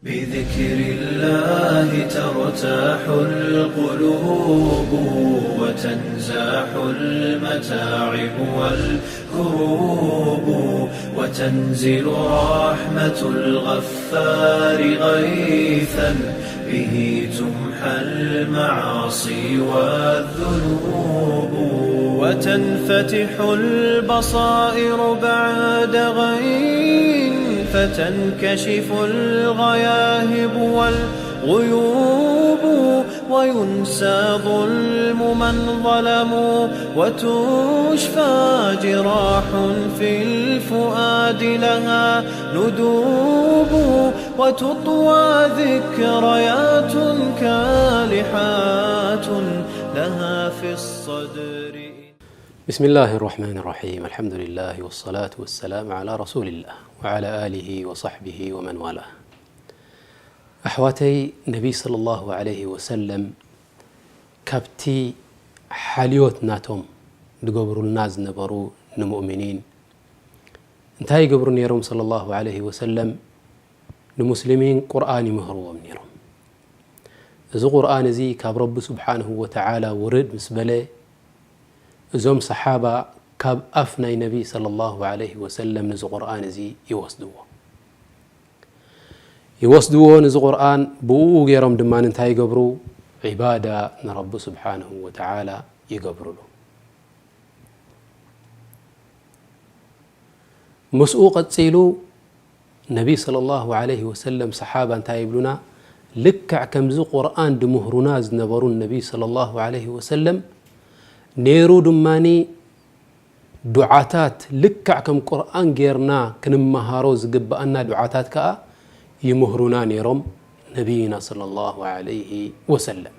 بذكر الله ترتاح القلوب، وتنزاح المتاعب والكروب، وتنزل رحمة الغفار غيثا به تمحى المعاصي والذنوب، وتنفتح البصائر بعد غين، فتنكشف الغياهب والغيوب، وينسى ظلم من ظلموا، وتشفى جراح في الفؤاد لها ندوب، وتطوى ذكريات كالحات لها في الصدر. بسم الله الرحمن الرحيم. الحمد لله والصلاة والسلام على رسول الله وعلى آله وصحبه ومن والاه. ኣሕዋተይ፣ ነቢይ ሰለላሁ ዐለይሂ ወሰለም ካብቲ ሓልዮት ናቶም ዝገብሩልና ዝነበሩ ንሙእሚኒን እንታይ ይገብሩ ነይሮም? ሰለላሁ ዐለይሂ ወሰለም ንሙስሊሚን ቁርኣን ይምህርዎም ነይሮም። እዚ ቁርኣን እዚ ካብ ረቢ ስብሓንሁ ወተዓላ ውርድ ምስ በለ፣ እዞም ሰሓባ ካብ ኣፍ ናይ ነቢ ሰለላሁ ዐለይሂ ወሰለም ነዚ ቁርኣን እዚ ይወስድዎ። ይወስድዎ ነዚ ቁርኣን፣ ብእኡ ገይሮም ድማ እንታይ ይገብሩ? ዒባዳ ንረቢ ስብሓንሁ ወተዓላ ይገብሩሉ። ምስኡ ቀጺሉ ነቢ ሰለላሁ ዐለይሂ ወሰለም ሰሓባ እንታይ ይብሉና? ልክዕ ከምዚ ቁርኣን ድምህሩና ዝነበሩ ነቢ ሰለላሁ ዐለይሂ ወሰለም፣ ነይሩ ድማኒ ዱዓታት፣ ልክዕ ከም ቁርኣን ጌርና ክንመሃሮ ዝግብኣና ዱዓታት ከኣ ይምህሩና ነይሮም ነቢይና ሰለላሁ ዐለይሂ ወሰለም።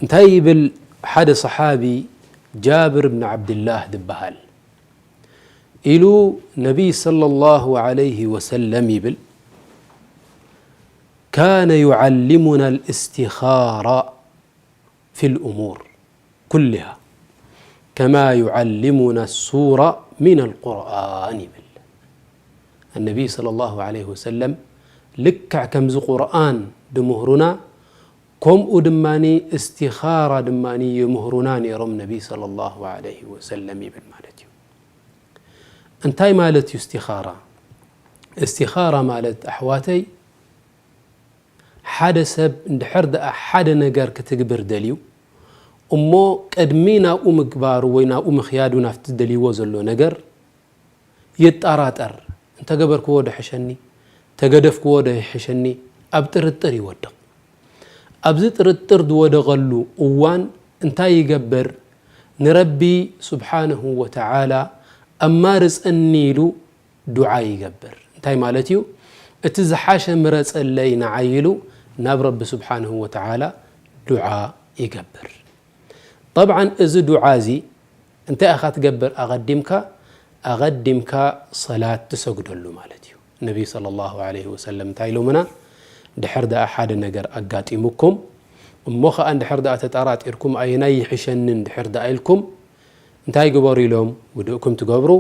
እንታይ ይብል ሓደ ሰሓቢ? ጃብር ብን ዓብድላህ ዝበሃል ኢሉ፣ ነቢይ ሰለላሁ ዐለይሂ ወሰለም ይብል፣ كان يعلمنا الاستخارة في الأمور كلها كما يعلمنا السورة من القرآن ይብል። ነቢይ ሰለላሁ ዐለይሂ ወሰለም ልክዕ ከምዚ ቁርኣን ድምህሩና፣ ከምኡ ድማኒ እስቲኻራ ድማኒ ይምህሩና ነይሮም ነቢይ ሰለላሁ ዐለይሂ ወሰለም ይብል ማለት እዩ። እንታይ ማለት እዩ እስቲኻራ? እስቲኻራ ማለት ኣሕዋተይ፣ ሓደ ሰብ እንድሕር ደኣ ሓደ ነገር ክትግብር ደልዩ፣ እሞ ቅድሚ ናብኡ ምግባሩ ወይ ናብኡ ምኽያዱ ናብቲ ደልይዎ ዘሎ ነገር ይጠራጠር። እንተገበርክዎ ዶ ይሕሸኒ? እንተገደፍክዎ ዶ ይሕሸኒ? ኣብ ጥርጥር ይወድቕ። ኣብዚ ጥርጥር ዝወደቐሉ እዋን እንታይ ይገብር? ንረቢ ስብሓንሁ ወተዓላ ኣማርፀኒ ኢሉ ዱዓ ይገብር። እንታይ ማለት እዩ? እቲ ዝሓሸ ምረፀለይ ንዓይ ኢሉ ናብ ረቢ ስብሓንሁ ወተዓላ ዱዓ ይገብር። ጠብዓን እዚ ዱዓ እዚ እንታይ ኢኻ ትገብር? ኣቐዲምካ፣ ኣቐዲምካ ሰላት ትሰግደሉ ማለት እዩ። ነቢይ ሰለላሁ ዐለይሂ ወሰለም እንታይ ኢሎምና? ድሕር ደኣ ሓደ ነገር ኣጋጢሙኩም፣ እሞ ኸኣ እንድሕር ደኣ ተጠራጢርኩም፣ ኣየናይ ይሕሸኒ እንድሕር ደኣ ኢልኩም፣ እንታይ ግበሩ ኢሎም? ውዱእኩም ትገብሩ፣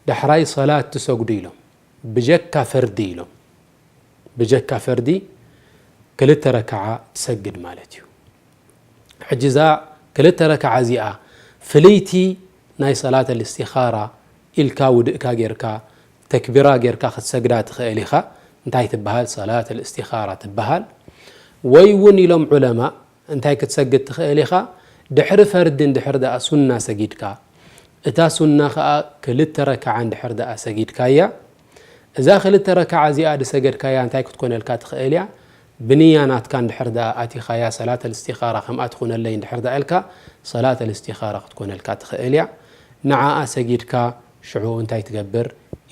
ዳሕራይ ሰላት ትሰግዱ ኢሎም። ብጀካ ፈርዲ ኢሎም። ብጀካ ፈርዲ ክልተ ረክዓ ትሰግድ ማለት እዩ። ሕጂ እዛ ክልተ ረክዓ እዚኣ ፍልይቲ ናይ ሰላት ኣልእስቲኻራ ኢልካ ውድእካ ጌርካ፣ ተክቢራ ጌርካ ክትሰግዳ ትኽእል ኢኻ። እንታይ ትበሃል? ሰላት ኣልእስቲኻራ ትበሃል። ወይ እውን ኢሎም ዑለማ፣ እንታይ ክትሰግድ ትኽእል ኢኻ? ድሕሪ ፈርዲ እንድሕር ደኣ ሱና ሰጊድካ፣ እታ ሱና ኸኣ ክልተ ረክዓ እንድሕር ደኣ ሰጊድካያ፣ እዛ ክልተ ረክዓ እዚኣ ዝሰገድካያ እንታይ ክትኮነልካ ትኽእል እያ? ብንያ ናትካ እንድሕር ደኣ ኣቲኻያ፣ ሰላት ኣልእስቲኻራ ከምኣ ትኹነለይ እንድሕር ደኣ ኢልካ፣ ሰላት ኣልእስቲኻራ ክትኮነልካ ትኽእል እያ። ንዓኣ ሰጊድካ፣ ሽዑ እንታይ ትገብር?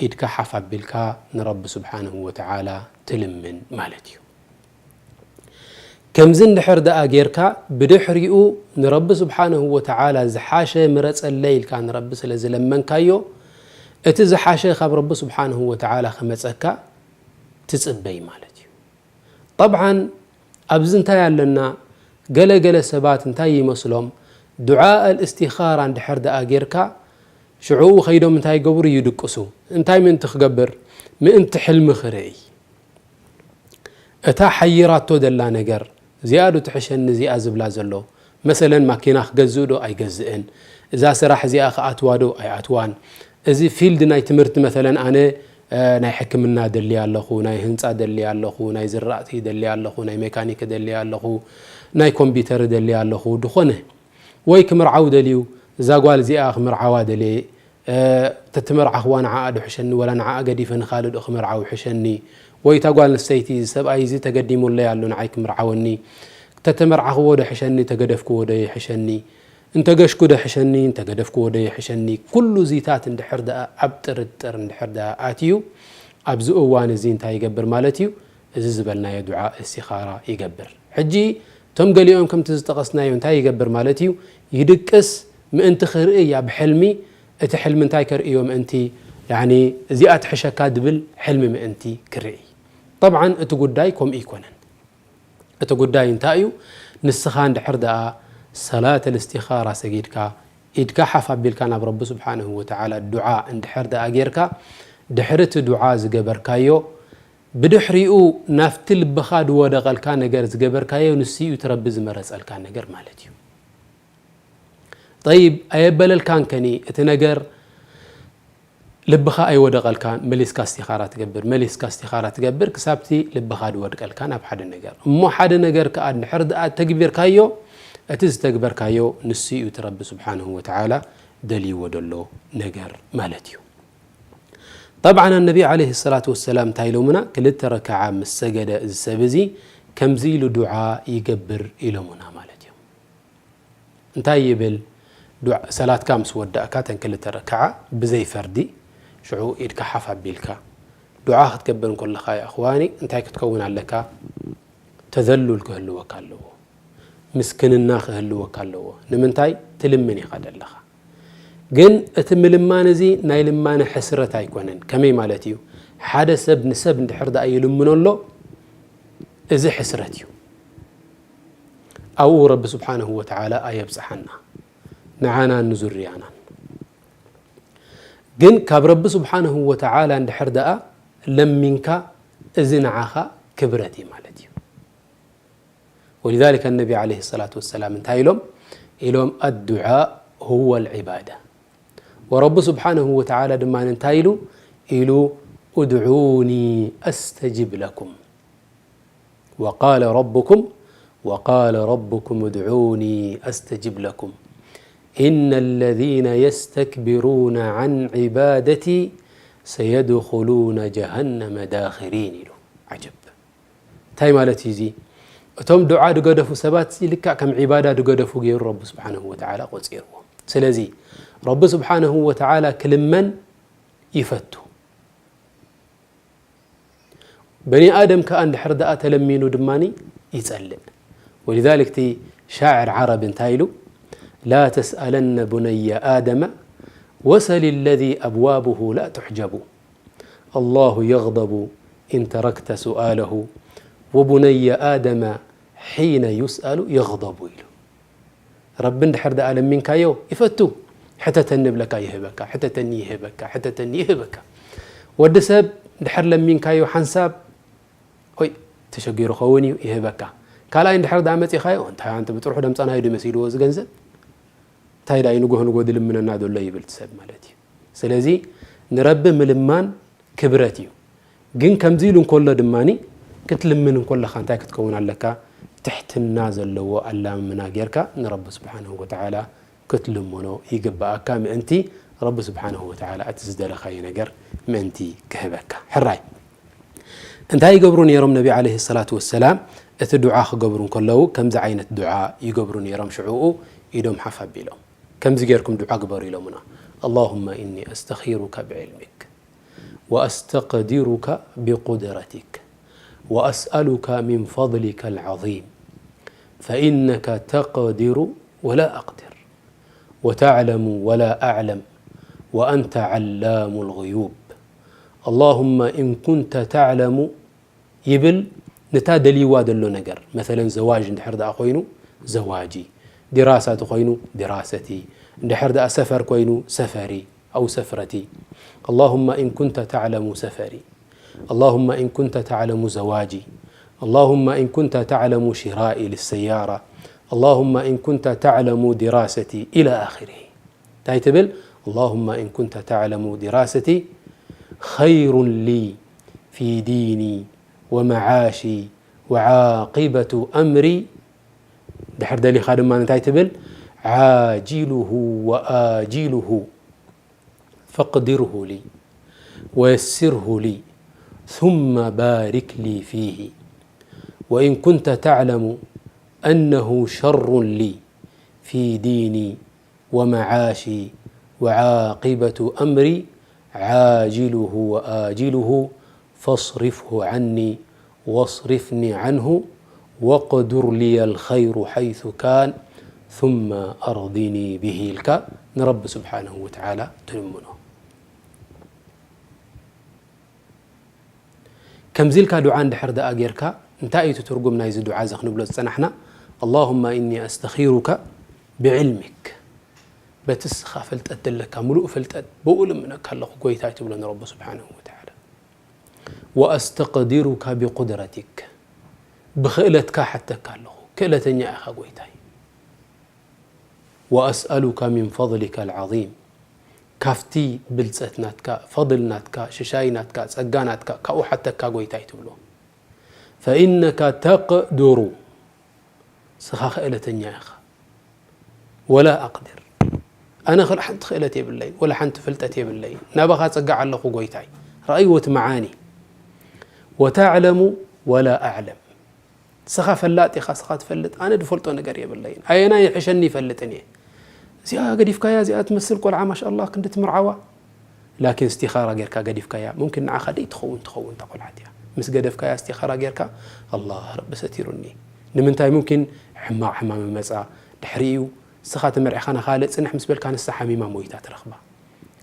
ኢድካ ሓፍ ኣቢልካ ንረቢ ስብሓንሁ ወተዓላ ትልምን ማለት እዩ። ከምዚ እንድሕር ደኣ ጌርካ፣ ብድሕሪኡ ንረቢ ስብሓንሁ ወተዓላ ዝሓሸ ምረጸለይ ኢልካ ንረቢ ስለ ዝለመንካዮ፣ እቲ ዝሓሸ ካብ ረቢ ስብሓንሁ ወተዓላ ክመጸካ ትጽበይ ማለት እዩ። ጠብዓን ኣብዚ እንታይ ኣለና? ገለ ገለ ሰባት እንታይ ይመስሎም? ዱዓ ኣልእስቲኻራ እንድሕር ደኣ ጌርካ፣ ሽዑኡ ኸይዶም እንታይ ይገብሩ? ይድቅሱ። እንታይ ምእንቲ ክገብር? ምእንቲ ሕልሚ ክርእይ። እታ ሓይራቶ ዘላ ነገር፣ እዚኣ ዶ ትሕሸኒ እዚኣ ዝብላ ዘሎ? መሰለን ማኪና ክገዝእ ዶ ኣይገዝእን? እዛ ስራሕ እዚኣ ክኣትዋ ዶ ኣይኣትዋን? እዚ ፊልድ ናይ ትምህርቲ መሰለን ኣነ ናይ ሕክምና ደሊ ኣለኹ፣ ናይ ህንፃ ደሊ ኣለኹ፣ ናይ ዝራእቲ ደሊ ኣለኹ፣ ናይ ሜካኒክ ደሊ ኣለኹ፣ ናይ ኮምፒውተር ደሊ ኣለኹ። ድኾነ ወይ ክምርዓው ደልዩ፣ እዛ ጓል እዚኣ ክምርዓዋ ደልየ፣ ተትመርዓኽዋ ንዓኣ ዶ ሕሸኒ፣ ወላ ንዓኣ ገዲፈ ንኻልእ ዶ ክምርዓው ሕሸኒ? ወይ እታ ጓል ኣንስተይቲ፣ እዚ ሰብኣይ እዚ ተገዲሙለይ ኣሎ ንዓይ ክምርዓወኒ፣ ተተመርዓኽዎ ዶ ሕሸኒ፣ ተገደፍክዎ ዶ ይሕሸኒ? እንተገሽኩ ዶ ሕሸኒ፣ እንተገደፍክዎ ዶ ይሕሸኒ? ኩሉ እዚታት እንድሕር ደኣ ኣብ ጥርጥር እንድሕር ደኣ ኣትዩ፣ ኣብዚ እዋን እዚ እንታይ ይገብር ማለት እዩ? እዚ ዝበልናዮ ዱዓ እስቲኻራ ይገብር። ሕጂ እቶም ገሊኦም ከምቲ ዝጠቐስናዮ እንታይ ይገብር ማለት እዩ? ይድቅስ ምእንቲ ክርኢ እያ ብሕልሚ፣ እቲ ሕልሚ እንታይ ከርእዮ ምእንቲ፣ ያኒ እዚኣ ትሕሸካ ድብል ሕልሚ ምእንቲ ክርኢ። ጠብዓን እቲ ጉዳይ ከምኡ ይኮነን። እቲ ጉዳይ እንታይ እዩ? ንስኻ እንድሕር ደኣ ሰላት ልእስቲኻራ ሰጊድካ፣ ኢድካ ሓፍ ኣቢልካ ናብ ረቢ ስብሓንሁ ወተዓላ ዱዓ እንድሕር ደኣ ጌርካ፣ ድሕሪ እቲ ዱዓ ዝገበርካዮ፣ ብድሕሪኡ ናብቲ ልብኻ ዝወደቐልካ ነገር ዝገበርካዮ፣ ንሱ እዩ እቲ ረቢ ዝመረጸልካ ነገር ማለት እዩ። ጠይብ፣ ኣየበለልካን ከኒ እቲ ነገር ልብኻ ኣይወደቐልካን፣ መሊስካ እስቲኻራ ትገብር፣ መሊስካ እስቲኻራ ትገብር፣ ክሳብቲ ልብኻ ዝወድቀልካ ናብ ሓደ ነገር። እሞ ሓደ ነገር ከኣ እንድሕር ደኣ ተግቢርካዮ፣ እቲ ዝተግበርካዮ ንሱ እዩ እቲ ረቢ ስብሓንሁ ወተዓላ ደልይዎ ዘሎ ነገር ማለት እዩ። ጠብዓን ኣነቢ ዓለይሂ ሰላቱ ወሰላም እንታይ ኢሎምና? ክልተ ረክዓ ምስ ሰገደ እዚ ሰብ እዚ ከምዚ ኢሉ ዱዓ ይገብር ኢሎምና ማለት እዩ። እንታይ ይብል? ዱዓ፣ ሰላትካ ምስ ወዳእካ ተን ክልተ ረክዓ ብዘይ ፈርዲ ሽዑ ኢድካ ሓፍ ኣቢልካ ዱዓ ክትገብር እንከለኻ፣ ያ እኽዋኒ፣ እንታይ ክትከውን ኣለካ? ተዘሉል ክህልወካ ኣለዎ። ምስክንና ክህልወካ ኣለዎ። ንምንታይ? ትልምን ኢኻ ዘለኻ። ግን እቲ ምልማን እዚ ናይ ልማነ ሕስረት ኣይኮነን። ከመይ ማለት እዩ? ሓደ ሰብ ንሰብ እንድሕር ደኣ ይልምኖ ኣሎ፣ እዚ ሕስረት እዩ። ኣብኡ ረቢ ስብሓንሁ ወተዓላ ኣየብጽሓና፣ ንዓናን ንዙርያናን። ግን ካብ ረቢ ስብሓንሁ ወተዓላ እንድሕር ደኣ ለሚንካ፣ እዚ ንዓኻ ክብረት እዩ ማለት እዩ። ወሊዛሊከ ነቢ ዓለይሂ ሰላቱ ወሰላም እንታይ ኢሎም? ኢሎም፣ ኣዱዓእ ሁወ ልዒባዳ። ወረቢ ስብሓንሁ ወተዓላ ድማ እንታይ ኢሉ? ኢሉ፣ ኡድዑኒ ኣስተጅብ ለኩም። ወቃለ ረቡኩም፣ ወቃለ ረቡኩም ኡድዑኒ ኣስተጅብ ለኩም። ኢነ ለዚነ የስተክቢሩነ ዓን ዒባደቲ ሰየድኹሉነ ጀሃነመ ዳኺሪን ኢሉ። ዓጀብ። እንታይ ማለት እዩ እዚ? እቶም ዱዓ ድገደፉ ሰባት እዚ ልክዕ ከም ዒባዳ ድገደፉ ገይሩ ረቢ ስብሓንሁ ወተዓላ ቆጺርዎ። ስለዚ ረቢ ስብሓንሁ ወተዓላ ክልመን ይፈቱ። በኒ ኣደም ከኣ እንድሕር ደኣ ተለሚኑ ድማ ይጸልእ። ወሊዛሊክ እቲ ሻዕር ዓረብ እንታይ ኢሉ? ላ ተስኣለነ ቡነየ ኣደመ ወሰል ለዚ ኣብዋብሁ ላ ትሕጀቡ። ኣላሁ የግደቡ ኢን ተረክተ ሱኣለሁ ወቡነየ ኣደመ ሒነ ዩስኣሉ የግደቡ ኢሉ። ረቢ እንድሕር ደኣ ለሚንካዮ ይፈቱ። ሕተተኒ ብለካ ይህበካ፣ ሕተተኒ ይህበካ፣ ሕተተኒ ይህበካ። ወዲ ሰብ እንድሕር ለሚንካዮ ሓንሳብ፣ ኦይ፣ ተሸጊሩ ኸውን እዩ፣ ይህበካ። ካልኣይ እንድሕር ደኣ መጺኻዮ፣ እንታይ ኣንተ ብጥርሑ ደምጻናዮ ድዩ መሲልዎ እዚ ገንዘብ? እንታይ ደኣ እዩ ንጎህ ንጎህ ድልምነና ዘሎ ይብል እቲ ሰብ ማለት እዩ። ስለዚ ንረቢ ምልማን ክብረት እዩ። ግን ከምዚ ኢሉ እንከሎ ድማ ክትልምን እንከለኻ እንታይ ክትከውን ኣለካ? ትሕትና ዘለዎ ኣላምምና ጌርካ ንረቢ ስብሓንሁ ወተዓላ ክትልምኖ ይግብኣካ፣ ምእንቲ ረቢ ስብሓንሁ ወተዓላ እቲ ዝደለኻዮ ነገር ምእንቲ ክህበካ። ሕራይ እንታይ ይገብሩ ነይሮም ነቢ ዓለይሂ ሰላቱ ወሰላም? እቲ ዱዓ ክገብሩ እንከለዉ ከምዚ ዓይነት ዱዓ ይገብሩ ነይሮም። ሽዕኡ ኢዶም ሓፍ ኣቢሎም ከምዚ ጌርኩም ዱዓ ግበሩ ኢሎምና። ኣላሁመ ኢኒ ኣስተኺሩካ ብዕልሚክ ወኣስተቅዲሩካ ብቁድረቲክ ወኣስኣሉካ ሚን ፈድሊካ ልዓዚም ፈኢነካ ተቅዲሩ ወላ ኣቅድር ወተዕለሙ ወላ ኣዕለም ወኣንተ ዓላሙ ልጉዩብ። ኣላሁመ ኢን ኩንተ ተዕለሙ ይብል፣ ነታ ደልይዋ ዘሎ ነገር፣ መሰለን ዘዋጅ እንድሕር ደኣ ኮይኑ ዘዋጂ፣ ዲራሳ ተኾይኑ ዲራሰቲ፣ እንድሕር ደኣ ሰፈር ኮይኑ ሰፈሪ ኣው ሰፍረቲ። ኣላሁመ ኢን ኩንተ ተዕለሙ ሰፈሪ፣ ኣላሁመ ኢን ኩንተ ተዕለሙ ዘዋጂ፣ اللهم إن كنت تعلم شرائي للسيارة، اللهم إن كنت تعلم دراستي، إلى آخره. እንታይ ትብል? اللهم إن كنت تعلم دراستي خير لي في ديني ومعاشي وعاقبة أمري. ድሕር ደሊኻ ድማ እንታይ ትብል? عاجله وآجله فاقدره لي ويسره لي ثم بارك لي فيه، وإن كنت تعلم أنه شر لي في ديني ومعاشي وعاقبة أمري عاجله وآجله فاصرفه عني واصرفني عنه واقدر لي الخير حيث كان ثم أرضني به ኢልካ ንረቢ ስብሓንሁ ወተዓላ ትልምኖ። ከምዚ ኢልካ ዱዓ እንድሕር ደኣ ጌርካ፣ እንታይ እዩ እቲ ትርጉም ናይዚ ዱዓ እዚ ክንብሎ ዝጸናሕና? اللهم إني أستخيرك بعلمك፣ በቲ እስኻ ፍልጠት ዘለካ፣ ምሉእ ፍልጠት ብኡ ልምነካ ኣለኹ ጎይታይ ትብሎ ንረቢ ስብሓንሁ ወተዓላ። وأستقدرك بقدرتك፣ ብኽእለትካ ሓተካ ኣለኹ፣ ክእለተኛ ኢኻ ጎይታይ። وأسألك من فضلك العظيم، ካብቲ ብልጸት ናትካ፣ ፈضል ናትካ፣ ሽሻይ ናትካ፣ ጸጋ ናትካ ካብኡ ሓተካ ጎይታይ ትብሎ። فإنك تقدر، ስኻ ክእለተኛ ኢኻ። ولا أقدر، ኣነ ክል ሓንቲ ክእለት የብለይ፣ ወላ ሓንቲ ፍልጠት የብለይ። ናባኻ ጸግዕ ኣለኹ ጎይታይ። ረኣይዎ እቲ መዓኒ። وتعلم ولا أعلم، ስኻ ፈላጥ ኢኻ፣ ስኻ ትፈልጥ፣ ኣነ ድፈልጦ ነገር የብለይን። ኣየናይ ይሕሸኒ ይፈልጥን እየ። እዚኣ ገዲፍካያ፣ እዚኣ ትመስል ቆልዓ ማሻኣላህ ክንዲ ትምርዓዋ። ላኪን እስቲኻራ ጌርካ ገዲፍካያ፣ ሙምኪን ንዓኻ ደይ ትኸውን ትኸውን እታ ቆልዓ እቲኣ። ምስ ገደፍካያ እስቲኻራ ጌርካ፣ ኣላህ ረቢ ሰቲሩኒ። ንምንታይ? ሙምኪን ሕማቕ ሕማም ይመጻ፣ ድሕሪኡ እስኻ ተመርዒኻ ንኻልእ ጽንሕ ምስ በልካ ንሳ ሓሚማ ሞይታ ትረኽባ።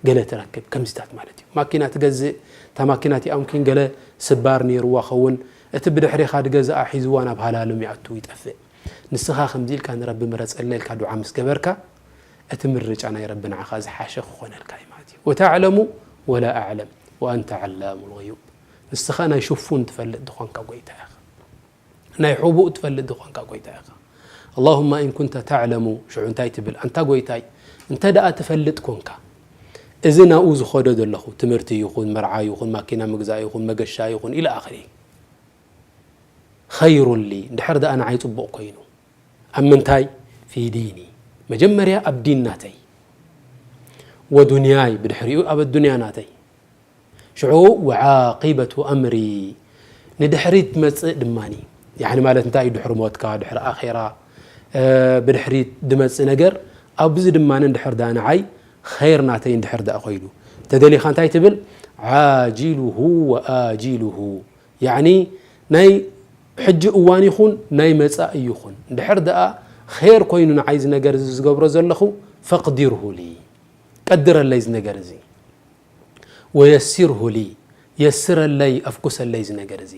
ገለ ትረክብ ከምዚታት ማለት እዩ። ማኪና ትገዝእ፣ እታ ማኪና እቲኣ ሙምኪን ገለ ስባር ነይርዋ ኸውን፣ እቲ ብድሕሬኻ ድገዝኣ ሒዝዋ ናብ ሃላሎም ይኣቱ ይጠፍእ። ንስኻ ከምዚ ኢልካ ንረቢ ምረጸለ ኢልካ ዱዓ ምስ ገበርካ፣ እቲ ምርጫ ናይ ረቢ ንዓኻ ዝሓሸ ክኾነልካ እዩ ማለት እዩ። وتعلم ولا أعلم وأنت علام الغيوب። ንስኻ ናይ ሽፉን ትፈልጥ ዝኾንካ ጎይታ ኢኻ። ናይ ሕቡእ ትፈልጥ ዝኾንካ ጎይታ ኢኻ። اللهم إن كنت تعلم፣ ሽዑ እንታይ ትብል? ኣንታ ጎይታይ፣ እንተ ደኣ ትፈልጥ ኮንካ፣ እዚ ናብኡ ዝኸዶ ዘለኹ፣ ትምህርቲ ይኹን፣ መርዓ ይኹን፣ ማኪና ምግዛእ ይኹን፣ መገሻ ይኹን፣ ኢለ ኣኽሪ። خير لي፣ እንድሕር ደኣ ንዓይ ጽቡቕ ኮይኑ። ኣብ ምንታይ? في ديني، መጀመርያ ኣብ ዲን ናተይ፣ ودنياي፣ ብድሕሪኡ ኣብ ኣዱንያ ናተይ። ሽዑ وعاقبة أمري، ንድሕሪት ትመጽእ ድማኒ። ያዕኒ ማለት እንታይ እዩ? ድሕሪ ሞትካ፣ ድሕሪ ኣኼራ፣ እ፣ ብድሕሪት ድመጽእ ነገር፣ ኣብዚ ድማ እንድሕር ደኣ ንዓይ ኸይር ናተይ እንድሕር ደኣ ኾይኑ። ተደሊኻ እንታይ ትብል? عاجله وآجله። ያዕኒ ናይ ሕጂ እዋን ይኹን ናይ መጻኢ ይኹን፣ እንድሕር ደኣ ኸይር ኮይኑ ንዓይ እዚ ነገር እዚ ዝገብሮ ዘለኹ፣ فاقدره لي، ቀድረለይ እዚ ነገር እዚ። ويسره لي، የስረለይ፣ ኣፍኩሰለይ እዚ ነገር እዚ።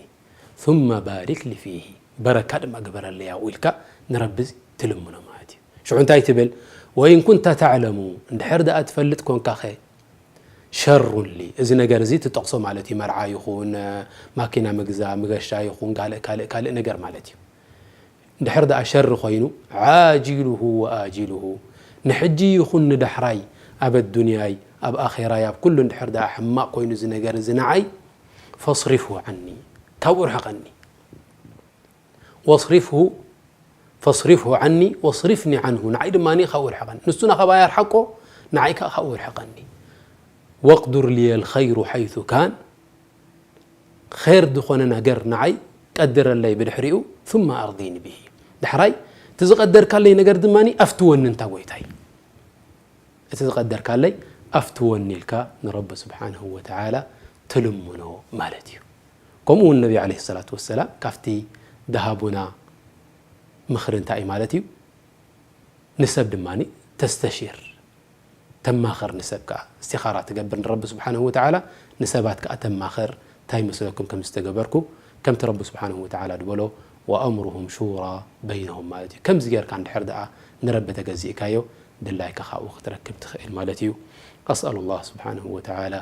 ثم بارك لي فيه، በረካ ድማ ግበረለይ ኣብኡ ኢልካ ንረቢ ትልምኖ ማለት እዩ። ሽዑ እንታይ ትብል? وإن كنت تعلم، እንድሕር ደኣ ትፈልጥ ኮንካኸ፣ شر لي، እዚ ነገር እዚ ትጠቕሶ ማለት እዩ፣ መርዓ ይኹን፣ ማኪና ምግዛ፣ መገሻ ይኹን፣ ካልእ፣ ካልእ፣ ካልእ ነገር ማለት እዩ። እንድሕር ደኣ ሸር ኮይኑ፣ عاجله وآجله፣ ንሕጂ ይኹን ንዳሕራይ፣ ኣብ ኣዱንያይ፣ ኣብ ኣኼራይ፣ ኣብ ኩሉ እንድሕር ደኣ ሕማቕ ኮይኑ እዚ ነገር እዚ ንዓይ፣ فاصرفه عني، ካብኡ ርሕቐኒ። واصرفه، فاصرفه عني واصرفني عنه، ንዓይ ድማ ካብኡ ርሕቐኒ። ንሱ ናኻባይ ኣርሓቆ፣ ንዓይ ከኣ ካብኡ ርሕቐኒ። واقدر لي الخير حيث كان، ኸይር ዝኾነ ነገር ንዓይ ቀድረለይ ብድሕሪኡ፣ ثم أرضني به، ዳሕራይ እቲ ዝቐደርካለይ ነገር ድማ ኣፍትወኒ እንታ ጎይታይ። እቲ ዝቐደርካለይ ኣፍትወኒ ኢልካ ንረቢ ስብሓንሁ ወተዓላ ትልምኖ ማለት እዩ። ከምኡ እውን ነቢ ዓለይሂ ሰላቱ ወሰላም ካብቲ ደሃቡና ምኽሪ እንታይ እዩ ማለት እዩ? ንሰብ ድማ ተስተሺር፣ ተማኽር፣ ንሰብ ከኣ እስቲኻራ ትገብር ንረቢ ስብሓንሁ ወተዓላ፣ ንሰባት ከኣ ተማኽር፣ እንታይ መስለኩም ከምዚ ዝተገበርኩ፣ ከምቲ ረቢ ስብሓንሁ ወተዓላ ዝበሎ፣ وأمرهم شورى بينهم ማለት እዩ። ከምዚ ጌርካ እንድሕር ደኣ ንረቢ ተገዚእካዮ፣ ድላይካ ካብኡ ክትረክብ ትኽእል ማለት እዩ። أسأل الله سبحانه وتعالى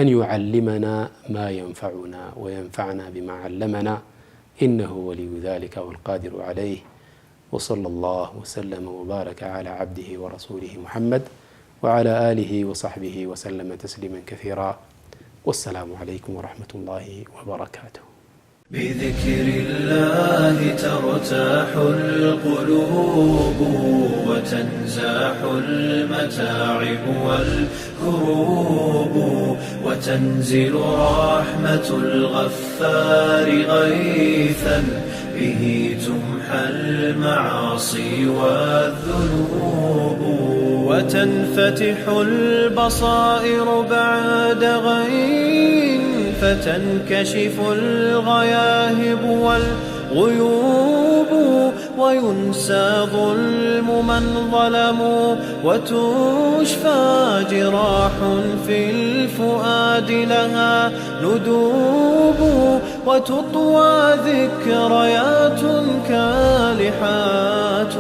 أن يعلمنا ما ينفعنا وينفعنا بما علمنا إنه ولي ذلك والقادر عليه. وصلى الله وسلم وبارك على عبده ورسوله محمد وعلى آله وصحبه وسلم تسليما كثيرا. والسلام عليكم ورحمة الله وبركاته. بذكر الله ترتاح القلوب، وتنزاح المتاعب والكروب، وتنزل رحمة الغفار غيثا به تمحى المعاصي والذنوب، وتنفتح البصائر بعد غين، فتنكشف الغياهب والغيوب، وينسى ظلم من ظلموا، وتشفى جراح في الفؤاد لها ندوب، وتطوى ذكريات كالحات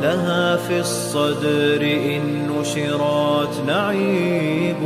لها في الصدر إن نشرت نعيب.